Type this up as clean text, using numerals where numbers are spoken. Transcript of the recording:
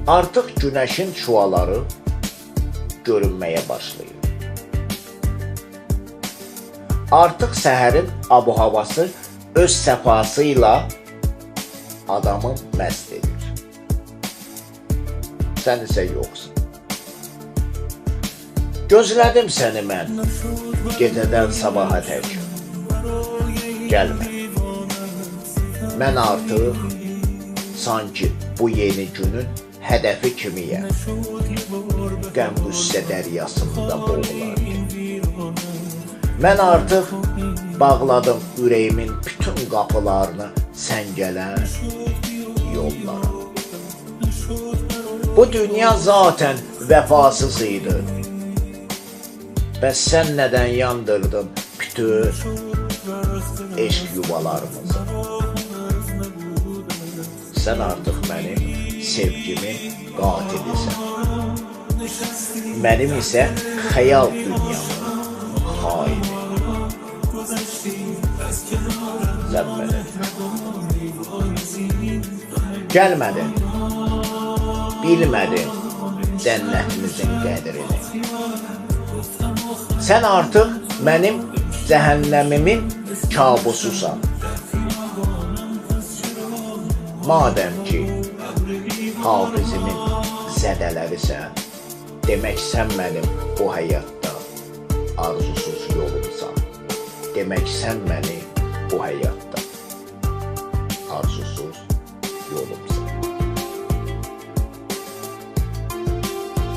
Artıq günəşin şüaları görünməyə başlayır. Artıq səhərin abu-havası öz səfası ilə adamı məst edir. Sən isə yoxsan. Gözlədim səni mən gecədən sabaha tək. Gəlmə. Mən artıq sanki bu yeni günün hədəfi kimiyəm. Qəm-qüssə dəryasında boğularkən. Mən artıq bağladım ürəyimin bütün qapılarını sən gələn yollara. Bu dünya zaten vəfasız idi. Bəs sən nədən yandırdın bütün eşq yuvalarımızı? Sən artıq mənim sevgimin qatilisən. Mənim isə xəyal dünyamın xaini. Sən mənə gəlmədin, bilmədin cənnətimizin qədrini. Sən artıq mənim cəhənnəmimin kabususan. Madəm ki, hafizimin zədələrisən, demək sən mənim bu həyatda arzusuz yolumsan. Demək sən məni bu həyatda arzusuz yolumsan.